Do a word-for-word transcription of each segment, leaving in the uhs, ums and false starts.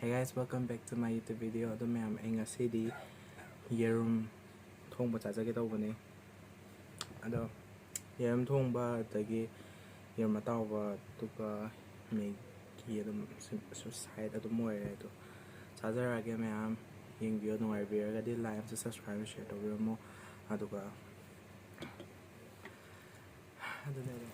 Hey guys, welcome back to my YouTube video. ꯑꯗꯣ ꯃꯌꯥꯝ, ꯑꯩ ꯉꯁꯤꯗꯤ ꯌꯦꯔꯨꯝ ꯊꯣꯡꯕ ꯆꯥꯖꯒꯦ ꯇꯧꯕꯅꯦ꯫ ꯑꯗꯣ ꯌꯦꯔꯨꯝ ꯊꯣꯡꯕ, ꯑꯗꯒꯤ ꯌꯦꯔꯨꯝ ꯑꯇꯥꯎꯕ, ꯑꯗꯨꯒ ꯃꯦꯒꯤ, ꯑꯗꯨꯝ ꯁꯥꯏꯠ ꯑꯗꯨꯝ ꯑꯣꯏꯔꯦ꯫ ꯑꯗꯣ ꯆꯥꯖꯔꯛꯑꯒꯦ ꯃꯌꯥꯝ, ꯌꯦꯡꯕꯤꯌꯣ꯫ ꯅꯨꯡꯉꯥꯏꯕꯤꯔꯒꯗꯤ like ꯑꯃꯁꯨ, subscribe, share ꯇꯧꯕꯤꯔꯝꯃꯣ꯫ ꯑꯗꯨꯒ ꯑꯗꯨꯅꯦ ꯑꯗꯨꯝ꯫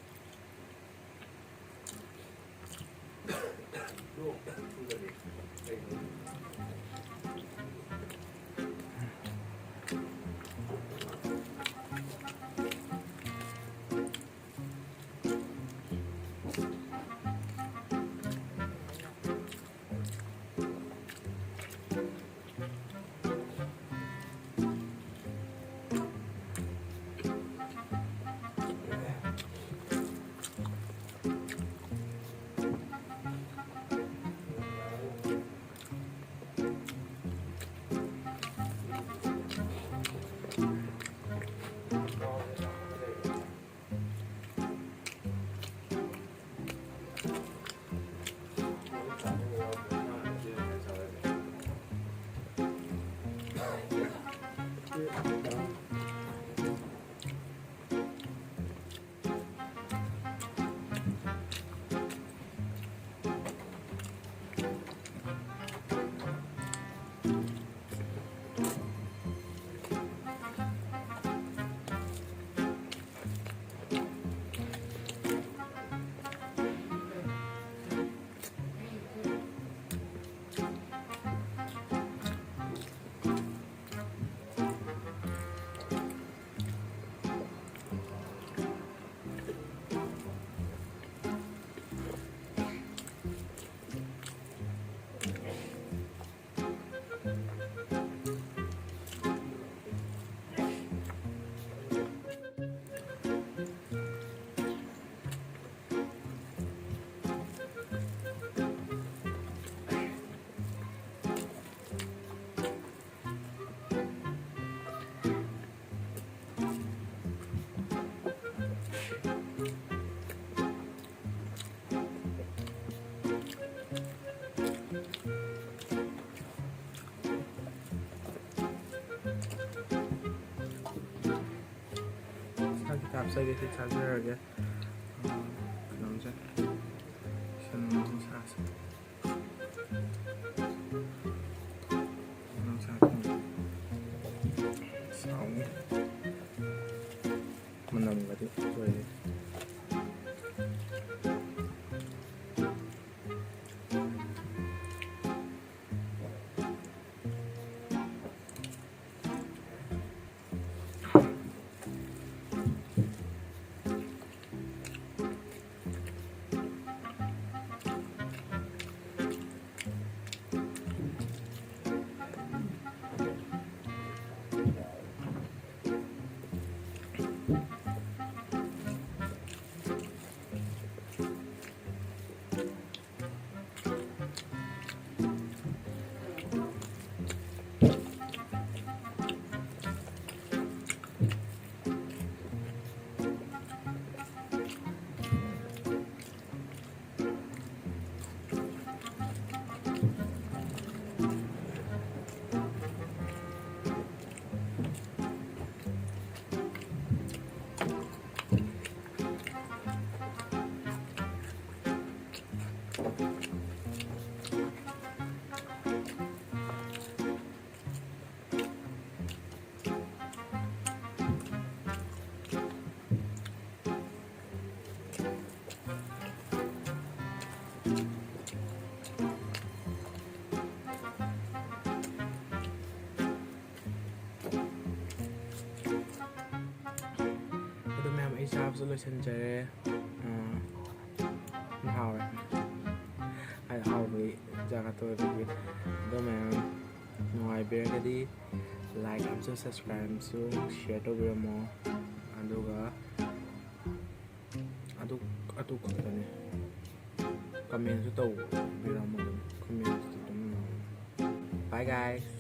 ꯆꯥꯒꯦ ꯁꯤ ꯆꯥꯖꯔꯒꯦ꯫ ꯎꯝ, ꯀꯩꯅꯣꯝꯁꯦ꯫ ꯁꯟ ꯁꯥꯁꯦ꯫ ꯁꯟ ꯁꯥ ꯊꯣꯡꯕ꯫ ꯁꯥꯎꯅꯤ꯫ ꯃꯅꯝꯒꯗꯤ ꯂꯣꯏꯔꯦ꯫ ꯑꯗꯣ ꯃꯌꯥꯝ, ꯑꯩ ꯆꯥꯕꯁꯨ ꯂꯣꯏꯁꯤꯟꯖꯔꯦ꯫ ꯑꯥ, ꯌꯥꯝ ꯍꯥꯎꯔꯦ꯫ ꯑꯩ ꯑꯍꯥꯎꯕꯒꯤ ꯏꯟꯖꯥꯡ ꯉꯥꯛꯇ ꯑꯣꯏꯕꯒꯤ꯫ ꯑꯗꯣ ꯃꯌꯥꯝ ꯅꯨꯡꯉꯥꯏꯕꯤꯔꯒꯗꯤ like ꯑꯃꯁꯨꯡ subscribe ꯑꯃꯁꯨꯡ share ꯇꯧꯕꯤꯔꯝꯃꯣ꯫ ꯑꯗꯨꯒ ꯑꯗꯨ, ꯑꯗꯨ ꯈꯛꯇꯅꯦ꯫ Commentꯁꯨ ꯇꯧꯕꯤꯔꯝꯃꯣ꯫ Commentꯁꯨ ꯑꯗꯨꯝ꯫ Bye guys꯫